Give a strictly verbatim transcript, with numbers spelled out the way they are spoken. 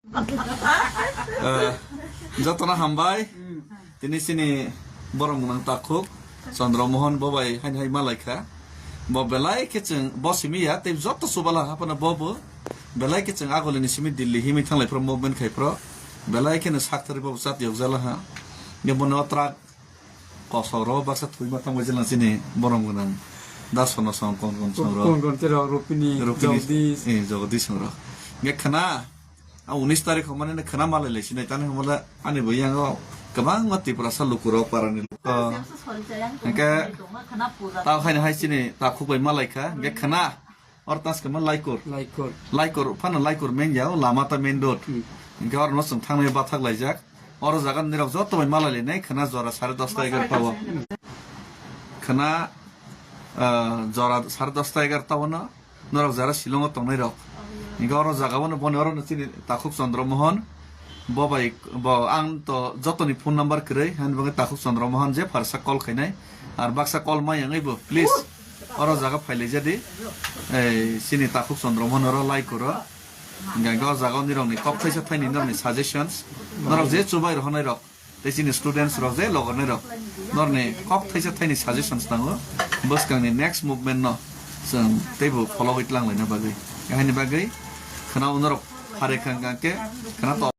Eh, jotono hambai. Tini sini borom gwnang takhuk Chandra Mohan bo bai haini hai malaikha. Bo belai khe chwng bo simi ya tei joto chubala ha phano bo bo belai khe chwng agolini simi Delhi himwi thanglai phro movement khai phro belai kheno sakthari bo chat yok jala ha. Nge bono truck kosoro baksa thwi ma tangbai jela chini borom gwnang. Das Sono song kon kon song ro. Kon kon tero Rupini, Rupini, Jagdish. Eh, Jagdish song ro. Nge khana A unis tarikh hwnmani khwna malai lai sinai tani hwnmale ani bo yango kwbangma Tiprasa lukurok parani luko. Hwnkhe tao khaina hai chini takhuk bai malaikha, hwnkhe khwna or tas kama Laikur. Laikur. Laikur, phano Laikur main ya, o lama ta main road. Hmm. Hwnkhe oro no chwng thangnai bathak laijak. Oro jaga nirok joto bai malai lainai khwna jora sare dosta egarta o. Khwna, ah, jora sare dosta egarta o no. Norok jara Shillong o tongnai rok. Hingke oro jaga bono boni oro no chini Takhuk Chandra Mohon. Bo bai bo ang to jotoni phone number kwrwi, hani bagwi Takhuk Chandra Mohon je pharsa call khainai. Ar baksa call ma yangwi bo, please. Oro jaga phailai jadi. Ei, chini Takhuk Chandra Mohon oro like koro. Hingke o jaga nirokni kok thaisa thaini norokni suggestions. Norok je chubai rohonai rok. Tei chini students rok je logornai rok norni kok thaisa thaini suggestions nango bwskangni next movement no chwng teibo follow wi tlang laina bagwi. Haini bagwi khwna unorok phare khang khang khe khwna to